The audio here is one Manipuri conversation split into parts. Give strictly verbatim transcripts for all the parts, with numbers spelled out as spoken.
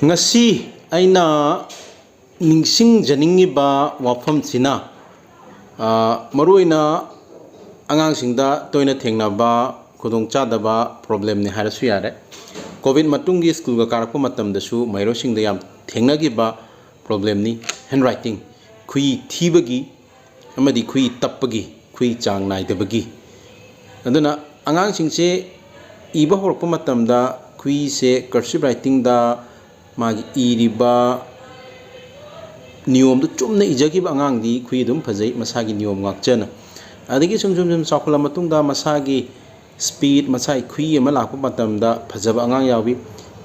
ꯉꯁꯤ ꯑꯩꯅ ꯅꯤꯡꯁꯤꯡꯖꯅꯤꯡꯉꯤꯕ ꯋꯥꯐꯝꯁꯤꯅ, ꯑ, ꯃꯔꯨꯑꯣꯏꯅ ꯑꯉꯥꯡꯁꯤꯡꯗ ꯇꯣꯏꯅ ꯊꯦꯡꯅꯕ ꯈꯨꯗꯣꯡꯆꯥꯗꯕ problemꯅꯤ ꯍꯥꯏꯔꯁꯨ ꯌꯥꯔꯦ꯫ Covid ꯃꯇꯨꯡꯒꯤ ꯁ꯭ꯀꯨꯜꯒ ꯀꯥꯔꯛꯄ ꯃꯇꯝꯗꯁꯨ ꯃꯍꯩꯔꯣꯏꯁꯤꯡꯗ ꯌꯥꯝ ꯊꯦꯡꯅꯈꯤꯕ problemꯅꯤ, handwriting, ꯈꯨꯏ ꯊꯤꯕꯒꯤ ꯑꯃꯗꯤ ꯈꯨꯏ ꯇꯞꯄꯒꯤ, ꯈꯨꯏ ꯆꯥꯡ ꯅꯥꯏꯗꯕꯒꯤ꯫ ꯑꯗꯨꯅ ꯑꯉꯥꯡꯁꯤꯡꯁꯦ ꯏꯕ ꯍꯧꯔꯛꯄ ꯃꯇꯝꯗ ꯈꯨꯏꯁꯦ cursive writingꯗ ꯃꯥꯒꯤ ꯏꯔꯤꯕ ꯅꯤꯌꯣꯝꯗꯨ ꯆꯨꯝꯅ ꯏꯖꯈꯤꯕ ꯑꯉꯥꯡꯗꯤ ꯈꯨꯏ ꯑꯗꯨꯝ ꯐꯖꯩ, ꯃꯁꯥꯒꯤ ꯅꯤꯌꯣꯝ ꯉꯥꯛꯆꯅ꯫ ꯑꯗꯒꯤ ꯁꯨꯝ ꯁꯨꯝ ꯁꯨꯝ ꯆꯥꯎꯈꯠꯂ ꯃꯇꯨꯡꯗ ꯃꯁꯥꯒꯤ speed, ꯃꯁꯥꯒꯤ ꯈꯨꯏ ꯑꯃ ꯂꯥꯛꯄ ꯃꯇꯝꯗ ꯐꯖꯕ ꯑꯉꯥꯡ ꯌꯥꯎꯏ,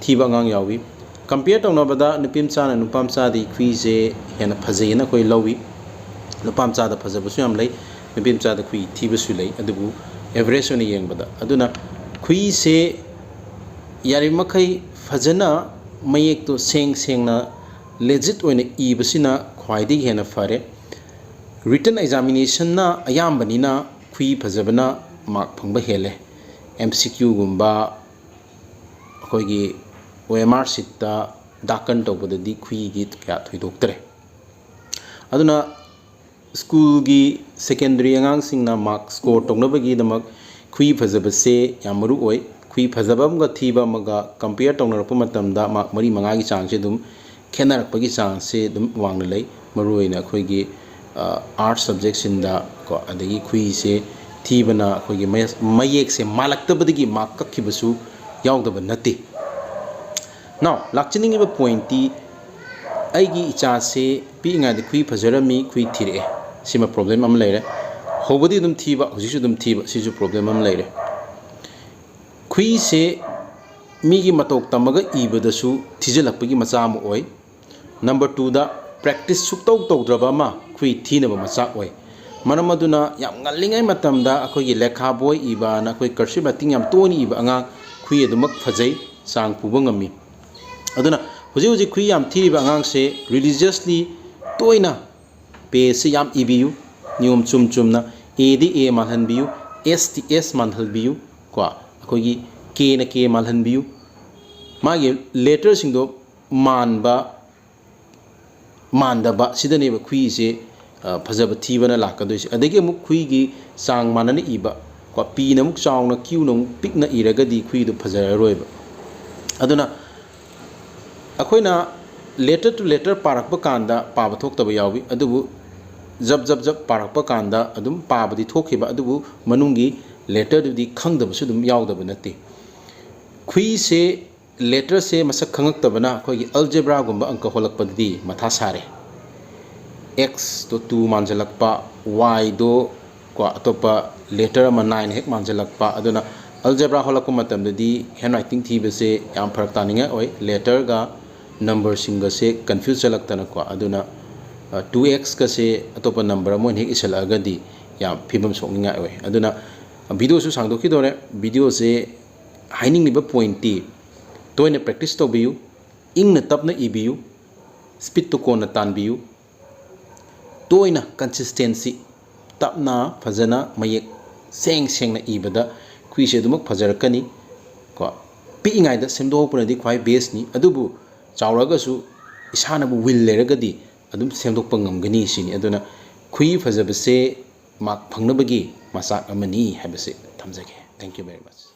ꯊꯤꯕ ꯑꯉꯥꯡ ꯌꯥꯎꯏ꯫ Compare ꯇꯧꯅꯕꯗ ꯅꯨꯄꯤ ꯃꯆꯥꯅ ꯅꯨꯄꯥ ꯃꯆꯥꯗꯤ ꯈꯨꯏꯁꯦ ꯍꯦꯟꯅ ꯐꯖꯩꯅ ꯑꯩꯈꯣꯏ ꯂꯧꯏ꯫ ꯅꯨꯄꯥ ꯃꯆꯥꯗ ꯐꯖꯕꯁꯨ ꯌꯥꯝ ꯂꯩ, ꯅꯨꯄꯤ ꯃꯆꯥꯗ ꯈꯨꯏ ꯊꯤꯕꯁꯨ ꯂꯩ꯫ ꯑꯗꯨꯕꯨ average ꯑꯣꯏꯅ ꯌꯦꯡꯕꯗ, ꯑꯗꯨꯅ ꯈꯨꯏꯁꯦ ꯌꯥꯔꯤꯕꯃꯈꯩ ꯐꯖꯅ ꯃꯌꯦꯛꯇꯣ ꯁꯦꯡ ꯁꯦꯡꯅ legit ꯑꯣꯏꯅ ꯏꯕꯁꯤꯅ ꯈ꯭ꯋꯥꯏꯗꯒꯤ ꯍꯦꯟꯅ ꯐꯔꯦ꯫ Written examinationꯅ ꯑꯌꯥꯝꯕꯅꯤꯅ ꯈꯨꯏ ꯐꯖꯕꯅ mark ꯐꯪꯕ ꯍꯦꯜꯂꯦ꯫ MCQꯒꯨꯝꯕ ꯑꯩꯈꯣꯏꯒꯤ OMR sheetꯇ ꯗꯥꯀꯟ ꯇꯧꯕꯗꯗꯤ ꯈꯨꯏꯒꯤ ꯀꯌꯥ ꯊꯣꯏꯗꯣꯛꯇ꯭ꯔꯦ꯫ ꯑꯗꯨꯅ ꯁ꯭ꯀꯨꯜꯒꯤ secondary ꯑꯉꯥꯡꯁꯤꯡꯅ mark score ꯇꯧꯅꯕꯒꯤꯗꯃꯛ ꯈꯨꯏ ꯐꯖꯕꯁꯦ ꯌꯥꯝ ꯃꯔꯨ ꯑꯣꯏ꯫ ꯈꯨꯏ ꯐꯖꯕ ꯑꯃꯒ ꯊꯤꯕ ꯑꯃꯒ compare ꯇꯧꯅꯔꯛꯄ ꯃꯇꯝꯗ mark ꯃꯔꯤ ꯃꯉꯥꯒꯤ ꯆꯥꯡꯁꯦ ꯑꯗꯨꯝ ꯈꯦꯠꯅꯔꯛꯄꯒꯤ ꯆꯥꯡꯁꯦ ꯑꯗꯨꯝ ꯋꯥꯡꯅ ꯂꯩ꯫ ꯃꯔꯨꯑꯣꯏꯅ ꯑꯩꯈꯣꯏꯒꯤ, ꯑ, arts subjectꯁꯤꯡꯗ ꯀꯣ, ꯑꯗꯒꯤ ꯈꯨꯏꯁꯦ ꯊꯤꯕꯅ ꯑꯩꯈꯣꯏꯒꯤ ꯃꯌꯦꯛ-, ꯃꯌꯦꯛꯁꯦ ꯃꯥꯜꯂꯛꯇꯕꯗꯒꯤ mark ꯀꯛꯈꯤꯕꯁꯨ ꯌꯥꯎꯗꯕ ꯅꯠꯇꯦ꯫ Now, ꯂꯥꯛꯆꯅꯤꯡꯉꯤꯕ pointꯇꯤ, ꯑꯩꯒꯤ ꯏꯆꯥꯁꯦ ꯄꯤꯛꯏꯉꯩꯗ ꯈꯨꯏ ꯐꯖꯔꯝꯃꯤ, ꯈꯨꯏ ꯊꯤꯔꯛꯑꯦ, ꯁꯤꯃ problem ꯑꯃ ꯂꯩꯔꯦ꯫ ꯍꯧꯕꯗꯤ ꯑꯗꯨꯝ ꯊꯤꯕ, ꯍꯧꯖꯤꯛꯁꯨ ꯑꯗꯨꯝ ꯊꯤꯕ, ꯁꯤꯁꯨ problem ꯑꯃ ꯂꯩꯔꯦ꯫ ꯈꯨꯏꯁꯦ ꯃꯤꯒꯤ ꯃꯇꯧ ꯇꯝꯃꯒ ꯏꯕꯗꯁꯨ ꯊꯤꯖꯤꯜꯂꯛꯄꯒꯤ ꯃꯆꯥꯛ ꯑꯃ ꯑꯣꯏ꯫ Number twoꯗ, practice ꯁꯨꯛꯇꯧ ꯇꯧꯗ꯭ꯔꯕ ꯑꯃ ꯈꯨꯏ ꯊꯤꯅꯕ ꯃꯆꯥꯛ ꯑꯣꯏ꯫ ꯃꯔꯝ ꯑꯗꯨꯅ ꯌꯥꯝ ꯉꯜꯂꯤꯉꯩ ꯃꯇꯝꯗ ꯑꯩꯈꯣꯏꯒꯤ ꯂꯦꯈꯥꯕꯣꯏ ꯏꯕꯅ ꯑꯩꯈꯣꯏ cursive writing ꯌꯥꯝ ꯇꯣꯏꯅ ꯏꯕ ꯑꯉꯥꯡ ꯈꯨꯏ ꯑꯗꯨꯃꯛ ꯐꯖꯩ, ꯆꯥꯡ ꯄꯨꯕ ꯉꯝꯃꯤ꯫ ꯑꯗꯨꯅ ꯍꯧꯖꯤꯛ ꯍꯧꯖꯤꯛ ꯈꯨꯏ ꯌꯥꯝ ꯊꯤꯔꯤꯕ ꯑꯉꯥꯡꯁꯦ religiously ꯇꯣꯏꯅ pageꯁꯦ ꯌꯥꯝ ꯏꯕꯤꯌꯨ, ꯅꯤꯌꯣꯝ ꯆꯨꯝ ꯆꯨꯝꯅ꯫ Aꯗꯤ A ꯃꯥꯜꯍꯟꯕꯤꯌꯨ, Sꯇꯤ S ꯃꯥꯜꯍꯟꯕꯤꯌꯨ, ꯀꯣ, ꯑꯩꯈꯣꯏꯒꯤ Kꯅ K ꯃꯥꯜꯍꯟꯕꯤꯌꯨ꯫ ꯃꯥꯒꯤ letterꯁꯤꯡꯗꯣ ꯃꯥꯟꯕ ꯃꯥꯟꯗꯕ ꯁꯤꯗꯅꯦꯕ ꯈꯨꯏꯁꯦ, ꯑ, ꯐꯖꯕ ꯊꯤꯕꯅ ꯂꯥꯛꯀꯗꯣꯏꯁꯦ꯫ ꯑꯗꯒꯤ ꯑꯃꯨꯛ ꯈꯨꯏꯒꯤ ꯆꯥꯡ ꯃꯥꯟꯅꯅ ꯏꯕ, ꯀꯣ, ꯄꯤꯅ ꯑꯃꯨꯛ ꯆꯥꯎꯅ, ꯀ꯭ꯌꯨꯅ ꯑꯃꯨꯛ ꯄꯤꯛꯅ ꯏꯔꯒꯗꯤ ꯈꯨꯏꯗꯨ ꯐꯖꯔꯔꯣꯏꯕ꯫ ꯑꯗꯨꯅ ꯑꯩꯈꯣꯏꯅ letter to letter ꯄꯥꯔꯛꯄ ꯀꯥꯟꯗ ꯄꯥꯕ ꯊꯣꯛꯇꯕ ꯌꯥꯎꯏ, ꯑꯗꯨꯕꯨ ꯖꯞ ꯖꯞ ꯖꯞ ꯄꯥꯔꯛꯄ ꯀꯥꯟꯗ ꯑꯗꯨꯝ ꯄꯥꯕꯗꯤ ꯊꯣꯛꯈꯤꯕ, ꯑꯗꯨꯕꯨ ꯃꯅꯨꯡꯒꯤ letterꯗꯨꯗꯤ ꯈꯪꯗꯕꯁꯨ ꯑꯗꯨꯝ ꯌꯥꯎꯗꯕ ꯅꯠꯇꯦ꯫ ꯈꯨꯏꯁꯦ, letterꯁꯦ ꯃꯁꯛ ꯈꯪꯉꯛꯇꯕꯅ ꯑꯩꯈꯣꯏꯒꯤ algebraꯒꯨꯝꯕ ꯑꯪꯀ ꯍꯣꯜꯂꯛꯄꯗꯗꯤ ꯃꯊꯥ ꯁꯥꯔꯦ꯫ Xꯇꯣ two ꯃꯥꯟꯁꯤꯜꯂꯛꯄ, Yꯗꯣ ꯀꯣ, ꯑꯇꯣꯞꯄ letter ꯑꯃ nine ꯍꯦꯛ ꯃꯥꯟꯁꯤꯜꯂꯛꯄ꯫ ꯑꯗꯨꯅ algebra ꯍꯣꯜꯂꯛꯄ ꯃꯇꯝꯗꯗꯤ handwriting ꯊꯤꯕꯁꯦ ꯌꯥꯝ ꯐꯔꯛ ꯇꯥꯅꯤꯡꯉꯥꯏ ꯑꯣꯏ꯫ Letterꯒ numberꯁꯤꯡꯒꯁꯦ confuse ꯆꯠꯂꯛꯇꯅꯀꯣ, ꯑꯗꯨꯅ, ꯑ, two Xꯀꯁꯦ ꯑꯇꯣꯞꯄ number ꯑꯃ ꯑꯣꯏꯅ ꯍꯦꯛ ꯏꯁꯤꯜꯂꯛꯑꯒꯗꯤ ꯌꯥꯝ ꯐꯤꯕꯝ ꯁꯣꯛꯅꯤꯡꯉꯥꯏ ꯑꯣꯏ꯫ ꯑꯗꯨꯅ videoꯁꯨ ꯁꯥꯡꯗꯣꯛꯈꯤꯗꯣꯔꯦ꯫ Videoꯁꯦ ꯍꯥꯏꯅꯤꯡꯂꯤꯕ pointꯇꯤ, ꯇꯣꯏꯅ practice ꯇꯧꯕꯤꯌꯨ, ꯏꯪꯅ ꯇꯞꯅ ꯏꯕꯤꯌꯨ, speedꯇꯨ ꯀꯣꯟꯅ ꯇꯥꯟꯕꯤꯌꯨ꯫ ꯇꯣꯏꯅ, consistency, ꯇꯞꯅ, ꯐꯖꯅ, ꯃꯌꯦꯛ ꯁꯦꯡ ꯁꯦꯡꯅ ꯏꯕꯗ ꯈꯨꯏꯁꯦ ꯑꯗꯨꯃꯛ ꯐꯖꯔꯛꯀꯅꯤ꯫ ꯀꯣ, ꯄꯤꯛꯏꯉꯩꯗ ꯁꯦꯝꯗꯣꯛꯍꯧꯕꯅꯗꯤ ꯈ꯭ꯋꯥꯏ bestꯅꯤ, ꯑꯗꯨꯕꯨ ꯆꯥꯎꯔꯛꯑꯒꯁꯨ ꯏꯁꯥꯅꯕꯨ will ꯂꯩꯔꯒꯗꯤ ꯑꯗꯨꯝ ꯁꯦꯝꯗꯣꯛꯄ ꯉꯝꯒꯅꯤ ꯁꯤꯅꯤ꯫ ꯑꯗꯨꯅ ꯈꯨꯏ ꯐꯖꯕꯁꯦ mark ꯐꯪꯅꯕꯒꯤ ꯃꯆꯥꯛ ꯑꯃꯅꯤ ꯍꯥꯏꯕꯁꯦ ꯊꯝꯖꯒꯦ꯫ Thank you very much꯫